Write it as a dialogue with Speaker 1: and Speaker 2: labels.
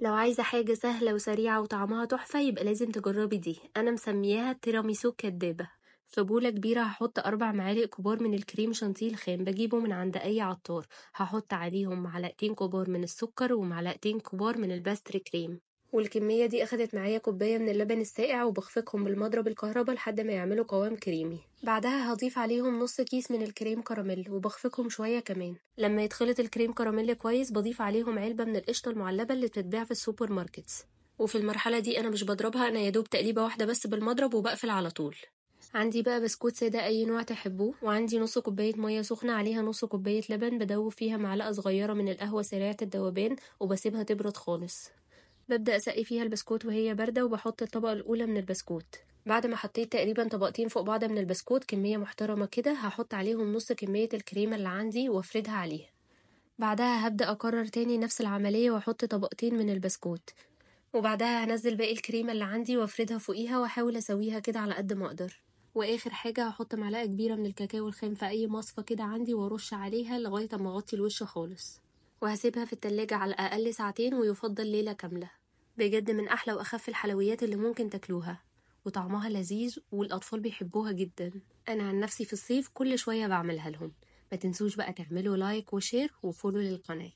Speaker 1: لو عايزة حاجة سهلة وسريعة وطعمها تحفة يبقى لازم تجربي دي، أنا مسمياها تيراميسو كدابة. في بولة كبيرة هحط 4 معالق كبار من الكريم شانتيه الخام، بجيبه من عند أي عطار. هحط عليهم معلقتين كبار من السكر ومعلقتين كبار من ال pastry cream، والكمية دي أخدت معايا كوباية من اللبن الساقع، وبخفقهم بالمضرب الكهرباء لحد ما يعملوا قوام كريمي. بعدها هضيف عليهم نص كيس من الكريم كراميل وبخفقهم شوية كمان. لما يتخلط الكريم كراميل كويس بضيف عليهم علبة من القشطة المعلبة اللي بتتباع في ال supermarkets. وفي المرحلة دي أنا مش بضربها، أنا يدوب تقليبة واحدة بس بالمضرب وبقفل على طول. عندي بقى بسكوت سادة أي نوع تحبوه، وعندي نص كوباية مية سخنة عليها نص كوباية لبن، بدوب فيها معلقة صغيرة من القهوة سريعة الذوبان وبسيبها تبرد خالص. ببدأ أسقي فيها البسكوت وهي باردة، وبحط الطبقة الأولى من البسكوت. بعد ما حطيت تقريبا طبقتين فوق بعض من البسكوت كمية محترمة كده، هحط عليهم نص كمية الكريمة اللي عندي وافردها عليها. بعدها هبدأ أكرر تاني نفس العملية وأحط طبقتين من البسكوت، وبعدها هنزل باقي الكريمة اللي عندي وافردها فوقيها وأحاول أسويها كده على قد ما أقدر. وآخر حاجة هحط معلقة كبيرة من الكاكاو الخام في أي مصفى كده عندي وارش عليها لغاية ما أغطي الوش خالص، وهسيبها في التلاجة على الأقل ساعتين ويفضل ليلة كاملة. بجد من أحلى وأخف الحلويات اللي ممكن تاكلوها، وطعمها لذيذ والأطفال بيحبوها جدا. أنا عن نفسي في الصيف كل شوية بعملها لهم. ما تنسوش بقى تعملوا like و share و follow للقناة.